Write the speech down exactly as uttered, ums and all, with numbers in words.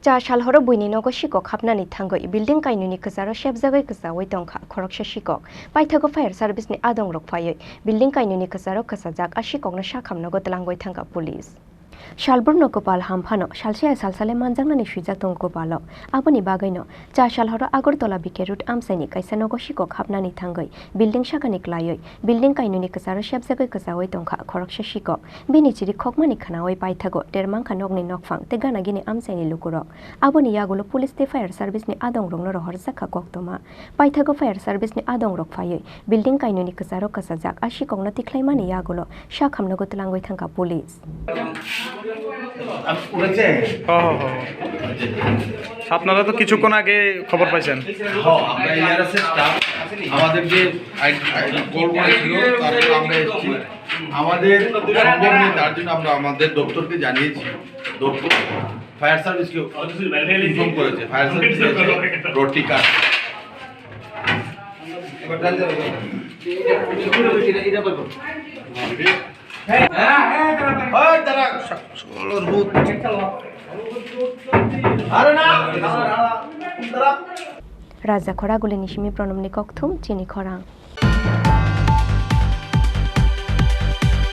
Cha sal horo buini nogo sikok hapnani thangwi building kainwini kwcharo sepjagwi kwchaui tongkha khoroksa sikok. Paithago fire service ni adongrok phaiwi building kainwini kwcharo kwchajak a sikokno sakham nogo twlangwi thangkha police. Salbrumno kwpal ham phano salsaya salsale manjaknani swijak tongo kwpalo. Aboni bagwino cha sal horo Agartala B K Road amchaini kaisa nogo sikok hapnani thangwi building sakani kwlaiwi building kainwini kwcharo sepjagwi kwchaui tongkha khoroksa sikok. Bini chiri khokmani khwnaui paithago termangkha nokni nokphang tei gana gini amchaini lukurok. Aboni yagulo police tei fire service ni adongrokno rohorjak kha koktwma. Paithago fire service ni adongrok phaiwi building kainwini kwcharo kwchajak a sikokno tikhlaimani yagulo sakham nogo twlangwi thangkha police. ও হো হো। আপনারা তো কিছুক্ষণ আগে খবর পাইছেন। হ্যাঁ, আমরা এআরএস এর স্টাফ, আমাদের যে কল করেছিল, তারপর আমরা এসেছি। আমাদের সম্ভব নেই, তার জন্য আমরা আমাদের দপ্তরকে জানিয়েছি। দপ্তর ফায়ার সার্ভিসকে ইনফর্ম করেছে, ফায়ার সার্ভিস এসে রডটি কাট। আরে না, দাঁড়া, দাঁড়া, দাঁড়া। Raja Khoraguli ni simi Pronomni kokthum chini khorang.